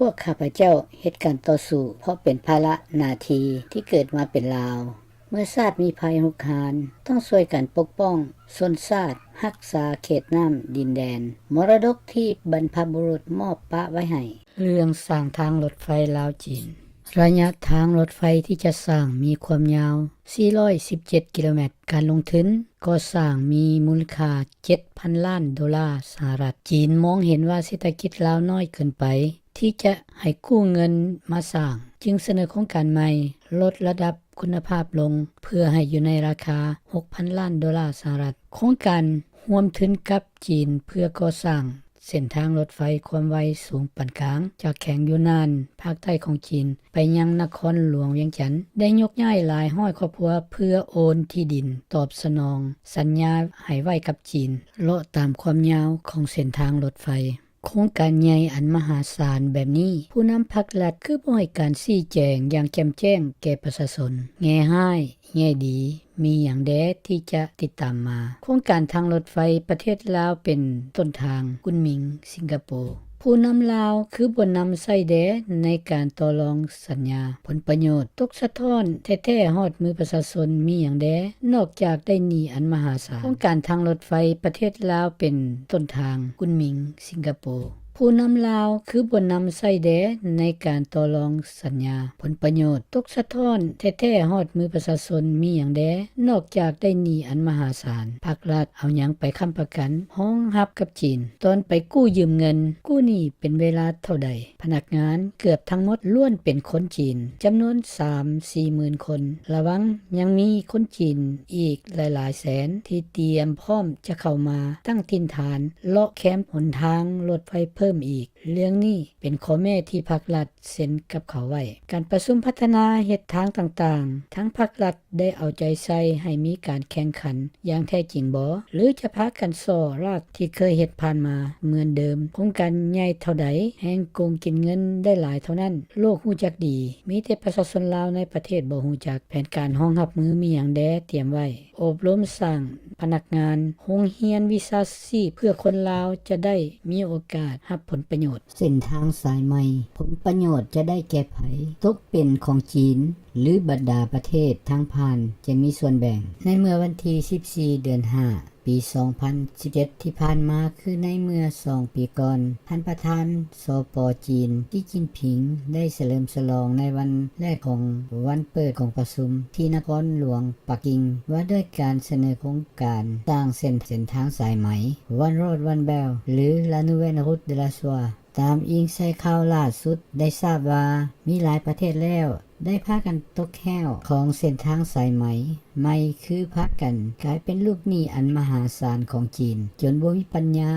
ພວກຂ້າພະເຈົ້າເຮັດການຕໍ່ສູ້ ເພາະເປັນພາລະໜ້າທີ່ທີ່ເກີດມາເປັນລາວ. ເມື່ອຊາດມີໄພຮຸກຮານ, ຕ້ອງຊ່ວຍກັນປົກປ້ອງຊົນຊາດ, ຮັກສາເຂດນ້ຳດິນແດນ, ມໍລະດົກທີ່ບັນພະບຸລຸດມອບປະໄວ້ໃຫ້. ເລື່ອງສ້າງທາງລົດໄຟລາວ-ຈີນ. ໄລຍະທາງລົດໄຟທີ່ຈະສ້າງມີຄວາມຍາວສີ່ຮ້ອຍສິບເຈັດກິໂລແມັດ. ການລົງທຶນກໍ່ສ້າງມີມູນຄ່າເຈັດພັນລ້ານໂດລາສະຫະລັດ. ຈີນມອງເຫັນວ່າເສດຖະກິດລາວນ້ອຍເກີນໄປທີ່ຈະໃຫ້ກູ້ເງິນມາສ້າງ, ຈຶ່ງສະເໜີໂຄງການໃໝ່, ລົດລະດັບຄຸນນະພາບລົງ ເພື່ອໃຫ້ຢູ່ໃນລາຄາຫົກພັນລ້ານໂດລາສະຫະລັດ. ໂຄງການຮ່ວມທຶນກັບຈີນເພື່ອກໍ່ສ້າງ ເສັ້ນທາງລົດໄຟຄວາມໄວສູງປານກາງ ຈາກແຂວງຢູນານ ພາກໃຕ້ຂອງຈີນ ໄປຍັງນະຄອນຫຼວງວຽງຈັນ ໄດ້ຍົກຍ້າຍຫຼາຍຮ້ອຍຄອບຄົວເພື່ອໂອນທີ່ດິນຕອບສະໜອງສັນຍາໃຫ້ໄວ້ກັບຈີນ ເລາະຕາມຄວາມຍາວຂອງເສັ້ນທາງລົດໄຟ. ໂຄງການໃຫຍ່ອັນມະຫາສານແບບນີ້ ຜູ້ນຳພັກລັດຄືບໍ່ໃຫ້ການຊີ້ແຈງຢ່າງແຈ່ມແຈ້ງແກ່ປະຊາຊົນ? ແງ່ຮ້າຍ ແງ່ດີ ມີຫຍັງແດ່ທີ່ຈະຕິດຕາມມາ? ໂຄງການທາງລົດໄຟປະເທດລາວເປັນຕົ້ນທາງ, ກຸນໝິງ, ສິງກະໂປ. ຜູ້ນຳລາວຄືບໍ່ນຳໃຊ້ແດ່ໃນການຕໍ່ລອງສັນຍາ? ຜົນປະໂຫຍດຕົກສະທ້ອນແທ້ໆຮອດມືປະຊາຊົນມີຫຍັງແດ່ ນອກຈາກໄດ້ໜີ້ອັນມະຫາສານ? ໂຄງການທາງລົດໄຟປະເທດລາວເປັນຕົ້ນທາງ, ກຸນໝິງ, ສິງກະໂປ. ຜູ້ນຳລາວຄືບໍ່ນຳໃຊ້ແດ່ໃນການຕໍ່ລອງສັນຍາ? ຜົນປະໂຫຍດຕົກສະທ້ອນແທ້ໆຮອດມືປະຊາຊົນມີຫຍັງແດ່ ນອກຈາກໄດ້ໜີ້ອັນມະຫາສານ? ພັກລັດເອົາຫຍັງໄປຄ້ຳປະກັນຮອງຮັບກັບຈີນ? ຕອນໄປກູ້ຢືມເງິນ, ກູ້ໜີ້ເປັນເວລາເທົ່າໃດ? ພະນັກງານເກືອບທັງໝົດລ້ວນເປັນຄົນຈີນ ຈຳນວນສາມສີ່ໝື່ນຄົນ. ລະວັງຍັງມີຄົນຈີນອີກຫຼາຍໆແສນທີ່ຕຽມພ້ອມຈະເຂົ້າມາຕັ້ງຖິ່ນຖານເລາະແຄມຫົນທາງລົດໄຟເພີ່ມອີກ. ເລື່ອງນີ້ເປັນຂໍ້ແມ້ທີ່ພັກລັດເຊັນກັບເຂົາໄວ້. ການປະຊຸມພັດທະນາເຮັດທາງຕ່າງໆ ທັງພັກລັດໄດ້ເອົາໃຈໃສ່ໃຫ້ມີການແຂ່ງຂັນຢ່າງແທ້ຈິງບໍ່ ຫຼື ຈະພາກັນສໍ້ລາກທີ່ເຄີຍເຮັດຜ່ານມາເໝືອນເດີມ? ໂຄງການໃຫຍ່ເທົ່າໃດ ແຮ່ງໂກງກິນເງິນໄດ້ຫຼາຍເທົ່ານັ້ນ. ໂລກຮູ້ຈັກດີ, ມີແຕ່ປະຊາຊົນລາວໃນປະເທດບໍ່ຮູ້ຈັກ. ແຜນການຮອງຮັບມືມີຫຍັງແດ່ຕຽມໄວ້? ອົບຮົມສ້າງພະນັກງານ, ໂຮງຮຽນວິຊາຊີບເພື່ອຄົນລາວຈະໄດ້ມີໂອກາດຮັບຜົນປະໂຫຍດ. ເສັ້ນທາງສາຍໃໝ່, ຜົນປະໂຫຍດຈະໄດ້ແກ່ໃຜ? ຕົກເປັນຂອງຈີນ ຫຼື ບັນດາປະເທດທາງຜ່ານຈະມີສ່ວນແບ່ງ? ໃນເມື່ອວັນທີສິບສີ່ ເດືອນຫ້າ ປີສອງພັນສິບເຈັດ ທີ່ຜ່ານມາ, ຄືໃນເມື່ອສອງປີກ່ອນ, ທ່ານປະທານ ສປ ຈີນ ຊີຈິ້ນຜິງ ໄດ້ສະເຫຼີມສະຫຼອງໃນວັນແລກຂອງວັນເປີດກອງປະຊຸມທີ່ນະຄອນຫຼວງປັກກິ່ງ ວ່າດ້ວຍການສະເໜີໂຄງການສ້າງເສັ້ນ ເສັ້ນທາງສາຍໃໝ່ One Road One Belt ຫຼື La Nouvelle Route de la Soie. ຕາມອີງໃສ່ຂ່າວລ່າສຸດໄດ້ຊາບວ່າ ມີຫຼາຍປະເທດແລ້ວ ໄດ້ພາກັນຕົກແຮ້ວຂອງເສັ້ນທາງສາຍໃໝ່ໃໝ່ ຄືພາກັນກາຍເປັນລູກໜີ້ອັນມະຫາສານຂອງຈີນ ຈົນບໍ່ມີປັນຍາ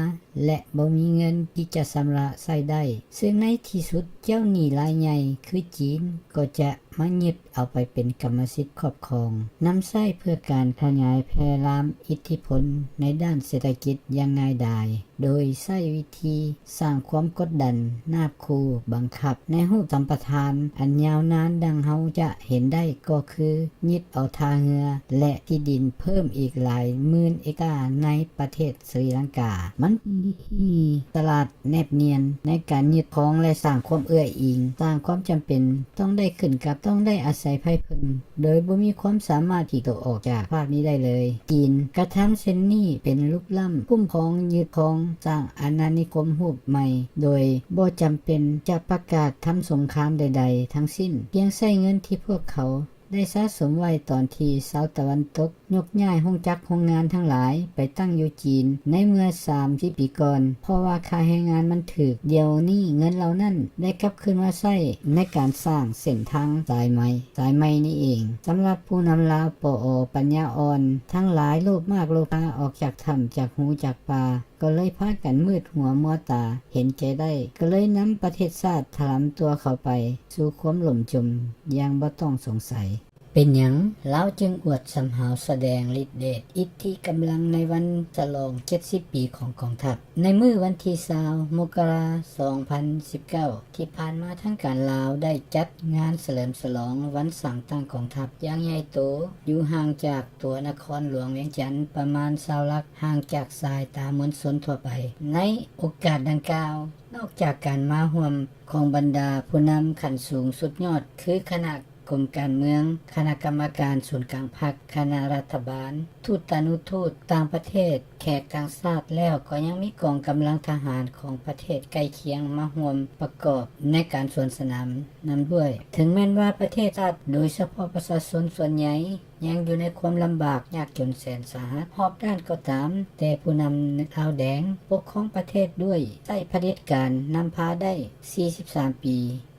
ແລະ ບໍ່ມີເງິນທີ່ຈະຊຳລະໃຊ້ໄດ້, ເຊິ່ງໃນທີ່ສຸດເຈົ້າໜີ້ລາຍໃຫຍ່ຄືຈີນກໍຈະມາຍຶດເອົາໄປເປັນກຳມະສິດຄອບຄອງ, ນຳໃຊ້ເພື່ອການຂະຫຍາຍແຜ່ລາມອິດທິພົນໃນດ້ານເສດຖະກິດຢ່າງງ່າຍດາຍ. ໂດຍໃຊ້ວິທີສ້າງຄວາມກົດດັນ, ນາບຂູ່, ບັງຄັບ ໃນຮູບສຳປະທານອັນຍາວນານດັ່ງເຮົາຈະເຫັນໄດ້ກໍຄືຍຶດເອົາທ່າເຮືອ ແລະ ທີ່ດິນເພີ່ມອີກຫຼາຍໝື່ນເອກຕາໃນປະເທດສະຣີລັງກາ. ມັນເປັນວິທີສະຫຼາດແນບນຽນໃນການຍຶດຄອງ ແລະ ສ້າງຄວາມເອື້ອອີງ, ສ້າງຄວາມຈຳເປັນຕ້ອງໄດ້ຂຶ້ນກັບ, ຕ້ອງໄດ້ອາໄສໃຜເພິ່ງ ໂດຍບໍ່ມີຄວາມສາມາດທີ່ໂຕອອກຈາກພາບນີ້ໄດ້ເລີຍ. ຈີນກະທຳເຊັ່ນນີ້ເປັນລຸກລ້ຳ, ຄຸ້ມຄອງ, ຍຶດຄອງ, ສ້າງອານານິຄົມຮູບໃໝ່ ໂດຍບໍ່ຈຳເປັນຈະປະກາດທຳສົງຄາມໃດໆທັງສິ້ນ, ພຽງໃຊ້ເງິນທີ່ພວກເຂົາໄດ້ສະສົມໄວ້ຕອນທີ່ຊາວຕາເວັນຕົກຍົກຍ້າຍໂຮງຈັກໂຮງງານທັງຫຼາຍໄປຕັ້ງຢູ່ຈີນໃນເມື່ອສາມສິບປີກ່ອນ, ເພາະວ່າຄ່າແຮງງານມັນຖືກ. ດຽວນີ້ເງິນເຫຼົ່ານັ້ນໄດ້ກັບຄືນມາໃຊ້ໃນການສ້າງເສັ້ນທາງສາຍໃໝ່ ສາຍໃໝ່ນີ້ເອງ. ສຳລັບຜູ້ນຳລາວ ປອ ປັນຍາອ່ອນ ທັງຫຼາຍໂລບມາກໂລພາອອກຈາກຖ້ຳ ຈາກຮູຈາກປ່າ ກໍເລີຍພາກັນມືດຫົວມົວຕາ ເຫັນແກ່ໄດ້ ກໍເລີຍນຳປະເທດຊາດຖະລຳຕົວເຂົ້າໄປສູ່ຄວາມຫຼົ່ມຈົມຢ່າງບໍ່ຕ້ອງສົງໄສ. ເປັນຫຍັງລາວຈຶ່ງອວດສຳຫາວສະແດງລິດເດດອິດທິກຳລັງໃນວັນສະຫຼອງເຈັດສິບປີຂອງກອງທັບ? ໃນມື້ວັນທີຊາວ ມົກກະລາ ສອງພັນສິບເກົ້າ ທີ່ຜ່ານມາທາງການລາວໄດ້ຈັດງານສະເຫຼີມສະຫຼອງວັນສ້າງຕັ້ງກອງທັບຢ່າງໃຫຍ່ໂຕ ຢູ່ຫ່າງຈາກຕົວນະຄອນຫຼວງວຽງຈັນປະມານຊາວຫຼັກ, ຫ່າງຈາກສາຍຕາມວນຊົນທົ່ວໄປ. ໃນໂອກາດດັ່ງກ່າວ, ນອກຈາກການມາຮ່ວມຂອງບັນດາຜູ້ນຳຂັ້ນສູງສຸດຍອດ ຄືຄະນະ ກົມການເມືອງ, ຄະນະກຳມະການສູນກາງພັກ, ຄະນະລັດຖະບານ, ທູດຕານຸທູດຕ່າງປະເທດ, ແຂກຕ່າງຊາດແລ້ວ ກໍຍັງມີກອງກຳລັງທະຫານຂອງປະເທດໃກ້ຄຽງມາຮ່ວມປະກອບໃນການສວນສະໜາມນຳດ້ວຍ. ເຖິງແມ່ນວ່າປະເທດຊາດ, ໂດຍສະເພາະປະຊາຊົນສ່ວນໃຫຍ່ ຍັງຢູ່ໃນຄວາມລຳບາກຍາກຈົນແສນສາຫັດຮອບດ້ານກໍຕາມ, ແຕ່ຜູ້ນຳລາວແດງປົກຄອງປະເທດດ້ວຍໃຊ້ຜະເດັດການນຳພາໄດ້ສີ່ສິບສາມປີ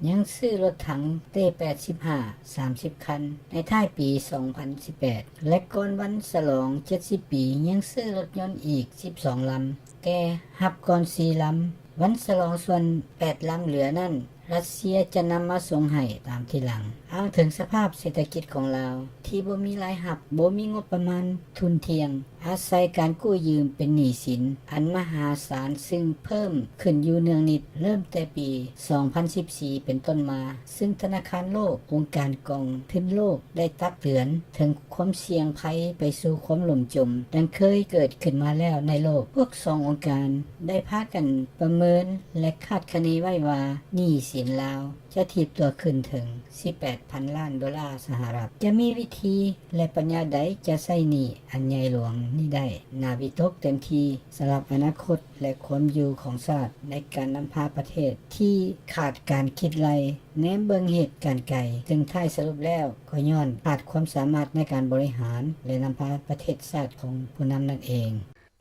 ຍັງຊື້ລົດຖັງເຕ້ແປດສິບຫ້າ ສາມສິບຄັນ ໃນທ້າຍປີສອງພັນສິບແປດ ແລະ ກ່ອນວັນສະຫຼອງເຈັດສິບປີ ຍັງຊື້ລົດຍົນອີກສິບສອງລຳ ແຕ່ຮັບກ່ອນສີ່ລຳ. ວັນສະຫຼອງສ່ວນແປດລຳເຫຼືອນັ້ນ ຣັດເຊຍຈະນຳມາສົ່ງໃຫ້ຕາມທີຫຼັງ. ອ້າງເຖິງສະພາບເສດຖະກິດຂອງລາວທີ່ບໍ່ມີລາຍຮັບ, ບໍ່ມີງົບປະມານທຸ່ນທ່ຽງ, ອາໄສການກູ້ຢືມເປັນໜີ້ສິນອັນມະຫາສານ ຊຶ່ງເພີ່ມຂຶ້ນຢູ່ເນື່ອງນິດ ເລີ່ມແຕ່ປີສອງພັນສິບສີ່ເປັນຕົ້ນມາ, ຊຶ່ງທະນາຄານໂລກ, ອົງການກອງທຶນໂລກ ໄດ້ຕັກເຕືອນເຖິງຄວາມສ່ຽງໄພໄປສູ່ຄວາມລົ້ມຈົມ ດັ່ງເຄີຍເກີດຂຶ້ນມາແລ້ວໃນໂລກ. ພວກສອງອົງການໄດ້ພາກັນປະເມີນ ແລະ ຄາດຄະເນໄວ້ວ່າ ໜີ້ສິນລາວຈະຖີບຕົວຂຶ້ນເຖິງສິບແປດພັນລ້ານໂດລາສະຫະລັດ. ຈະມີວິທີ ແລະ ປັນຍາໃດຈະໃຊ້ໜີ້ອັນໃຫຍ່ຫຼວງນີ້ໄດ້? ໜ້າວິຕົກເຕັມທີ່ສຳລັບອະນາຄົດ ແລະ ຄວາມຢູ່ຂອງຊາດໃນການນຳພາປະເທດທີ່ຂາດການຄິດໄລ່ແນມເບິ່ງເຫດການໄກ, ຊຶ່ງທ້າຍສະຫຼຸບແລ້ວກໍຍ້ອນຂາດຄວາມສາມາດໃນການບໍລິຫານ ແລະ ນຳພາປະເທດຊາດຂອງຜູ້ນຳນັ້ນເອງ.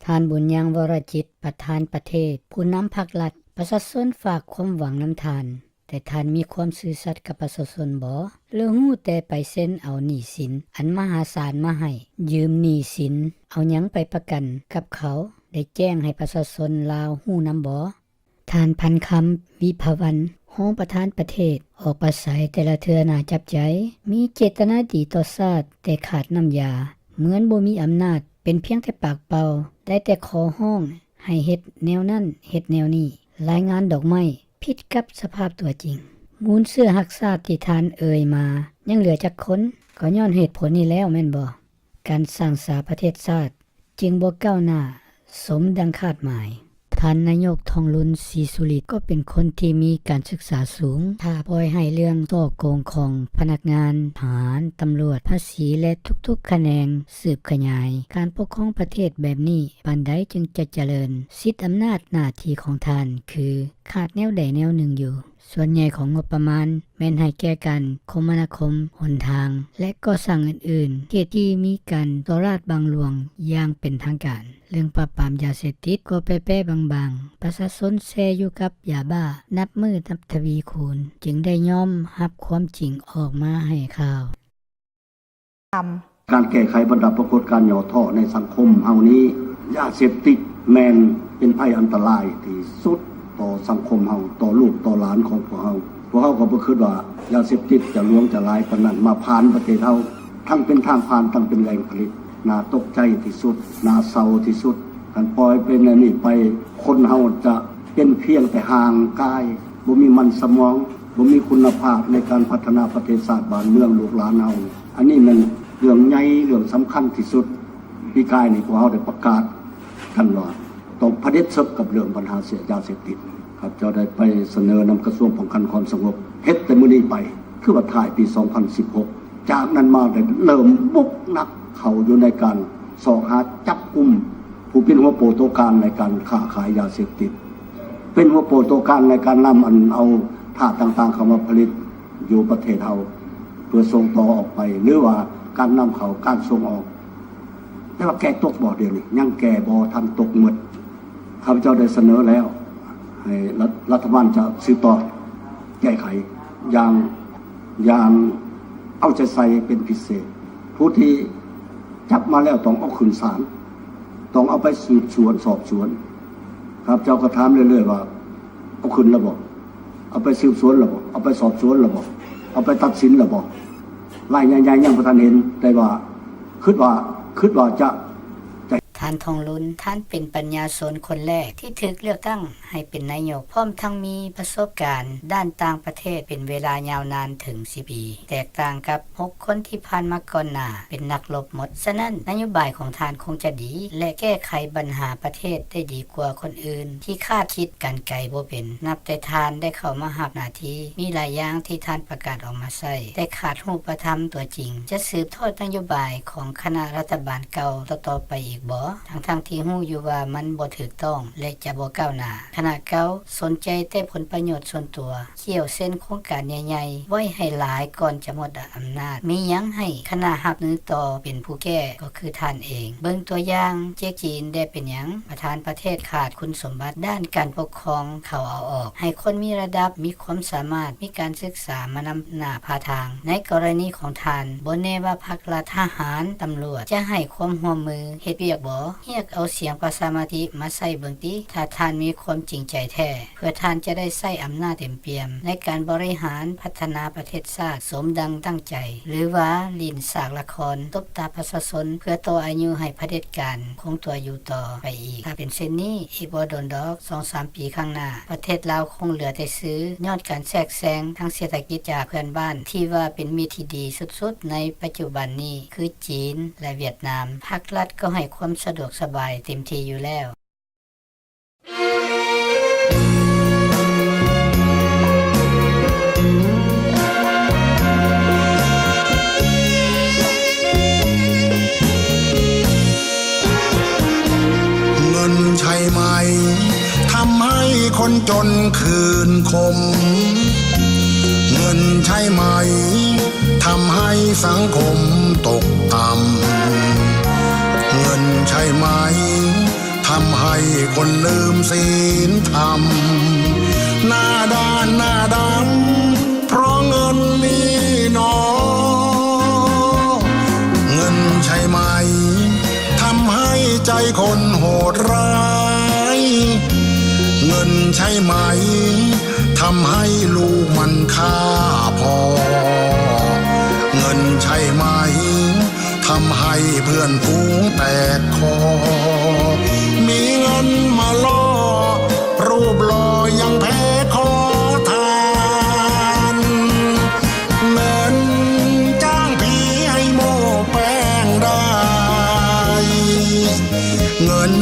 ທ່ານ ບຸນຍັງ ວໍລະຈິດ ປະທານປະເທດ, ຜູ້ນຳພັກລັດ, ປະຊາຊົນຝາກຄວາມຫວັງນຳທ່ານ, ແຕ່ທ່ານມີຄວາມຊື່ສັດກັບປະຊາຊົນບໍ ຫຼື ຮູ້ແຕ່ໄປເຊັນເອົາໜີ້ສິນອັນມະຫາສານມາໃຫ້? ຢືມໜີ້ສິນເອົາຫຍັງໄປປະກັນກັບເຂົາ ໄດ້ແຈ້ງໃຫ້ປະຊາຊົນລາວຮູ້ນຳບໍ? ທ່ານ ພັນຄຳ ວິພາວັນ ຮອງປະທານປະເທດ ອອກປາໄສແຕ່ລະເທື່ອໜ້າຈັບໃຈ, ມີເຈດຕະນາດີຕໍ່ຊາດ ແຕ່ຂາດນ້ຳຢາ, ເໝືອນບໍ່ມີອຳນາດ, ເປັນພຽງແຕ່ປາກເປົ່າ, ໄດ້ແຕ່ຂໍຮ້ອງໃຫ້ເຮັດແນວນັ້ນເຮັດແນວນີ້, ລາຍງານດອກໄມ້ ຜິດກັບສະພາບຕົວຈິງ. ມູນເຊື້ອຮັກຊາດທີ່ທ່ານເອີ່ຍມາ ຍັງເຫຼືອຈັກຄົນ? ກໍຍ້ອນເຫດຜົນນີ້ແລ້ວແມ່ນບໍ່? ການສ້າງສາປະເທດຊາດຈຶ່ງບໍ່ກ້າວໜ້າສົມດັ່ງຄາດໝາຍ. ທ່ານນາຍົກ ທອງລຸນ ສີສຸລິດ ກໍເປັນຄົນທີ່ມີການສຶກສາສູງ, ຖ້າປ່ອຍໃຫ້ເລື່ອງສໍ້ໂກງຂອງພະນັກງານທະຫານ, ຕຳຫຼວດ, ພາສີ ແລະ ທຸກໆຂະແໜງສືບຂະຫຍາຍ, ການປົກຄອງປະເທດແບບນີ້ປານໃດຈຶ່ງຈະຈະເລີນ? ສິດອຳນາດໜ້າທີ່ຂອງທ່ານຄືຂາດແນວໃດແນວໜຶ່ງຢູ່. ສ່ວນໃຫຍ່ຂອງງົບປະມານແມ່ນໃຫ້ແກ່ການຄົມມະນາຄົມ, ຫົນທາງ ແລະ ກໍ່ສ້າງອື່ນໆ, ເຂດທີ່ມີການສໍ້ລາດບັງຫຼວງຢ່າງເປັນທາງການ. ເລື່ອງປາບປາມຢາເສບຕິດກໍແປໆບາງໆ, ປະຊາຊົນແຊ່ຢູ່ກັບຢາບ້ານັບມື້ນັບທະວີຄູນ, ຈຶ່ງໄດ້ຍອມຮັບຄວາມຈິງອອກມາໃຫ້ຂ່າວ. ການແກ້ໄຂບັນດາປາກົດການຫຍໍ້ທໍ້ໃນສັງຄົມເຮົານີ້, ຢາເສບຕິດແມ່ນເປັນໄພອັນຕະລາຍທີ່ສຸດຕໍ່ສັງຄົມເຮົາ, ຕໍ່ລູກຕໍ່ຫຼານຂອງພວກເຮົາ. ພວກເຮົາກໍບໍ່ຄິດວ່າຢາເສບຕິດຈະຫຼວງຈະຫຼາຍປານນັ້ນມາຜ່ານປະເທດເຮົາ, ທັງເປັນທາງຜ່ານ, ທັງເປັນແຫຼ່ງຜະລິດ. ໜ້າຕົກໃຈທີ່ສຸດ, ໜ້າເສົ້າທີ່ສຸດ. ຄັນປ່ອຍເປັນແນວນີ້ໄປ, ຄົນເຮົາຈະເປັນພຽງແຕ່ຮ່າງກາຍ, ບໍ່ມີມັນສະໝອງ, ບໍ່ມີຄຸນນະພາບໃນການພັດທະນາປະເທດຊາດບ້ານເມືອງລູກຫຼານເຮົາ. ອັນນີ້ແມ່ນເລື່ອງໃຫຍ່, ເລື່ອງສຳຄັນທີ່ສຸດ. ປີກາຍນີ້ພວກເຮົາໄດ້ປະກາດກັນວ່າ ຕ້ອງຜະເດັດເສິກກັບເລື່ອງບັນຫາເສຍຢາເສບຕິດ. ຂ້າພະເຈົ້າໄດ້ໄປສະເໜີນຳກະຊວງປ້ອງກັນຄວາມສະຫງົບ, ເຮັດແຕ່ມື້ນີ້ໄປ, ຄືວ່າທ້າຍປີສອງພັນສິບຫົກ. ຈາກນັ້ນມາໄດ້ເລີ່ມບຸກໜັກເຂົ້າຢູ່ໃນການຊອກຫາຈັບກຸມຜູ້ເປັນຫົວໂປ່ຕົວການໃນການຄ້າຂາຍຢາເສບຕິດ, ເປັນຫົວໂປ່ຕົວການໃນການນຳອັນເອົາທາດຕ່າງໆເຂົ້າມາຜະລິດຢູ່ປະເທດເຮົາ ເພື່ອສົ່ງຕໍ່ອອກໄປ ຫຼືວ່າການນຳເຂົ້າ, ການສົ່ງອອກ. ແຕ່ວ່າແກ້ຕົກບໍ່ດຽວນີ້? ຍັງແກ້ບໍ່ທັນຕົກໝົດ. ຂ້າພະເຈົ້າໄດ້ສະເໜີແລ້ວ ໃຫ້ລັດ ລັດຖະບານຈະສືບຕໍ່ແກ້ໄຂຢ່າງ ຢ່າງເອົາໃຈໃສ່ເປັນພິເສດ. ຜູ້ທີ່ຈັບມາແລ້ວຕ້ອງເອົາຂຶ້ນສານ, ຕ້ອງເອົາໄປສືບສວນສອບສວນ. ຂ້າພະເຈົ້າກໍຖາມເລື້ອຍໆວ່າ ເອົາຂຶ້ນແລ້ວບໍ່? ເອົາໄປສືບສວນແລ້ວບໍ່? ເອົາໄປສອບສວນແລ້ວບໍ່? ເອົາໄປຕັດສິນແລ້ວບໍ່? ລາຍໃຫຍ່ໆຍັງບໍ່ທັນເຫັນ, ແຕ່ວ່າຄິດວ່າ ຄິດວ່າຈະ ຈະ ທ່ານ ທອງລຸນ ທ່ານເປັນປັນຍາຊົນຄົນແລກທີ່ຖືກເລືອກຕັ້ງໃຫ້ເປັນນາຍົກ, ພ້ອມທັງມີປະສົບການດ້ານຕ່າງປະເທດເປັນເວລາຍາວນານເຖິງສິບປີ, ແຕກຕ່າງກັບຫົກຄົນທີ່ຜ່ານມາກ່ອນໜ້າເປັນນັກລົບໝົດ. ສະນັ້ນ, ນະໂຍບາຍຂອງທ່ານຄົງຈະດີ ແລະ ແກ້ໄຂບັນຫາປະເທດໄດ້ດີກວ່າຄົນອື່ນທີ່ຄາດຄິດການໄກບໍ່ເປັນ. ນັບແຕ່ທ່ານໄດ້ເຂົ້າມາຮັບໜ້າທີ່, ມີຫຼາຍຢ່າງທີ່ທ່ານປະກາດອອກມາໃຊ້, ແຕ່ຂາດຮູບປະທຳຕົວຈິງ. ຈະສືບທອດນະໂຍບາຍຂອງຄະນະລັດຖະບານເກົ່າຕໍ່ໆໄປອີກບໍ່? ທັງໆທີ່ຮູ້ຢູ່ວ່າມັນບໍ່ຖືກຕ້ອງ ແລະ ຈະບໍ່ກ້າວໜ້າ. ຄະນະເກົ່າສົນໃຈແຕ່ຜົນປະໂຫຍດສ່ວນຕົວ, ຂ້ຽວເຊັນໂຄງການໃຫຍ່ໆໄວ້ໃຫ້ຫຼາຍກ່ອນຈະໝົດອຳນາດ. ມີຫຍັງໃຫ້ຄະນະຮັບມືຕໍ່ເປັນຜູ້ແກ້ ກໍຄືທ່ານເອງ. ເບິ່ງຕົວຢ່າງເຈຈີນແດ່ເປັນຫຍັງ? ປະທານປະເທດຂາດຄຸນສົມບັດດ້ານການປົກຄອງ, ເຂົາເອົາອອກໃຫ້ຄົນມີລະດັບ, ມີຄວາມສາມາດ, ມີການສຶກສາມານຳໜ້າພາທາງ. ໃນກໍລະນີຂອງທ່ານ, ບໍ່ແນ່ວ່າພັກລັດ, ທະຫານ, ຕຳຫຼວດຈະໃຫ້ຄວາມຮ່ວມມືເຮັດວຽກບໍ່? ຮຽກເອົາສຽງປະຊາມະຕິມາໃຊ້ເບິ່ງຕິ, ຖ້າທ່ານມີຄວາມຈິງໃຈແທ້. ເພື່ອທ່ານຈະໄດ້ໃຊ້ອຳນາດເຕັມປ່ຽມໃນການບໍລິຫານພັດທະນາປະເທດຊາດສົມດັ່ງຕັ້ງໃຈ ຫຼືວ່າຫຼິ້ນສາກລະຄອນຕົບຕາປະຊາຊົນ ເພື່ອຕໍ່ອາຍຸໃຫ້ຜະເດັດການຄົງຕົວຢູ່ຕໍ່ໄປອີກ. ຖ້າເປັນເຊັ່ນນີ້, ອີກບໍ່ດົນດອກ, ສອງສາມປີຂ້າງໜ້າ, ປະເທດລາວຄົງເຫຼືອແຕ່ຊື່ ຍ້ອນການແຊກແຊງທາງເສດຖະກິດຈາກເພື່ອນບ້ານທີ່ວ່າເປັນມິດທີ່ດີສຸດໆໃນປັດຈຸບັນນີ້ ຄືຈີນ ແລະ ຫວຽດນາມ. ພັກລັດກໍໃຫ້ຄວາມສະດວກສະບາຍເຕັມທີ່ຢູ່ແລ້ວ. ເງິນໃຊ່ໄໝ ທຳໃຫ້ຄົນຈົນຄືນຄົມ? ເງິນໃຊ່ໄໝ ທຳໃຫ້ສັງຄົມຕົກຕ່ຳ? ເງິນໃຊ່ໄໝ ທຳໃຫ້ຄົນລືມສິນທຳ? ໜ້າດ້ານໜ້າດຳ ເພາະເງິນມີໜໍ? ເງິນໃຊ່ໄໝ ທຳໃຫ້ໃຈຄົນໂຫດຮ້າຍ? ເງິນໃຊ່ໄໝ ທຳໃຫ້ລູກມັນຂ້າພໍ່? ເງິນໃຊ່ໄໝ ທຳໃຫ້ເພື່ອນຝູງແຕກຄໍ? ມີເງິນມາຫຼໍ່ ຮູບຫຼໍ່ຍັງແພ້ຂໍທານ. ເງິນຈ້າງຜີໃຫ້ໂມ້ແປ້ງໄດ້, ເງິນ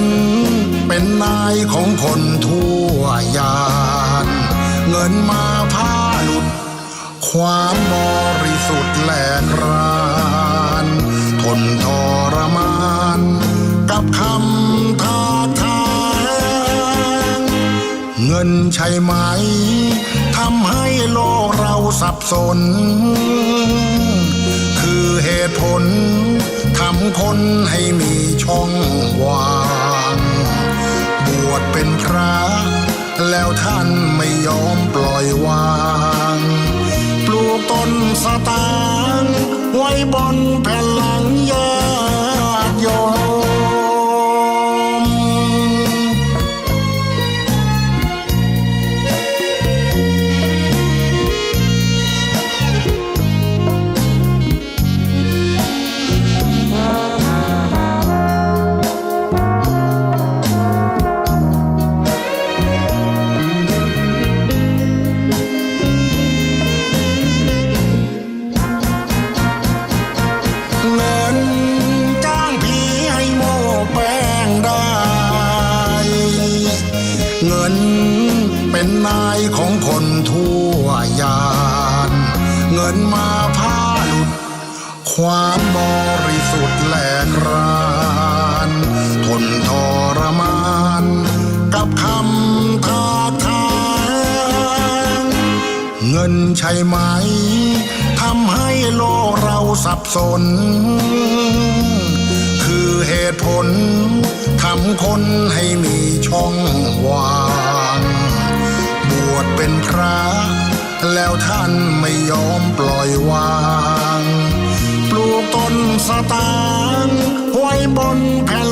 ເປັນນາຍຂອງຄົນທົ່ວຢ່ານ, ເງິນມາພາຫຼຸດ ຄວາມບໍລິສຸດແຫຼກຮ້ານ ທົນທໍລະມານກັບຄຳທາກທາງ. ເງິນໃຊ່ໄໝ ທຳໃຫ້ໂລກເຮົາສັບສົນ? ຄືເຫດຜົນທຳຄົນໃຫ້ມີຊ່ອງວ່າງ? ບວດເປັນພຣະ ແລ້ວທ່ານໄມ່ຍອມປ່ອຍວາງ, ປູກຕົ້ນສະຕາງໄວ້ບ່ອນແຜ່ນຫຼັງຍາດໂຍມ. ເງິນຈ້າງຜີໃຫ້ໂມ້ແປ້ງໄດ້, ເງິນເປັນນາຍຂອງຄົນທົ່ວຢ່ານ, ເງິນມາພາຫຼຸດ ຄວາມບໍລິສຸດແຫຼກຮ້ານ, ທົນທໍລະມານກັບຄຳທາກທາງ. ເງິນໃຊ່ໄໝ ທຳໃຫ້ໂລກເຮົາສັບສົນ? ຄືເຫດຜົນທຳຄົນໃຫ້ມີຊ່ອງຫວ່າງ? ບວດເປັນພຣະ ແລ້ວທ່ານໄມ່ຍອມປ່ອຍວາງ, ປູກຕົ້ນສະຕາງໄວ້ບ່ອນແຜ່ນ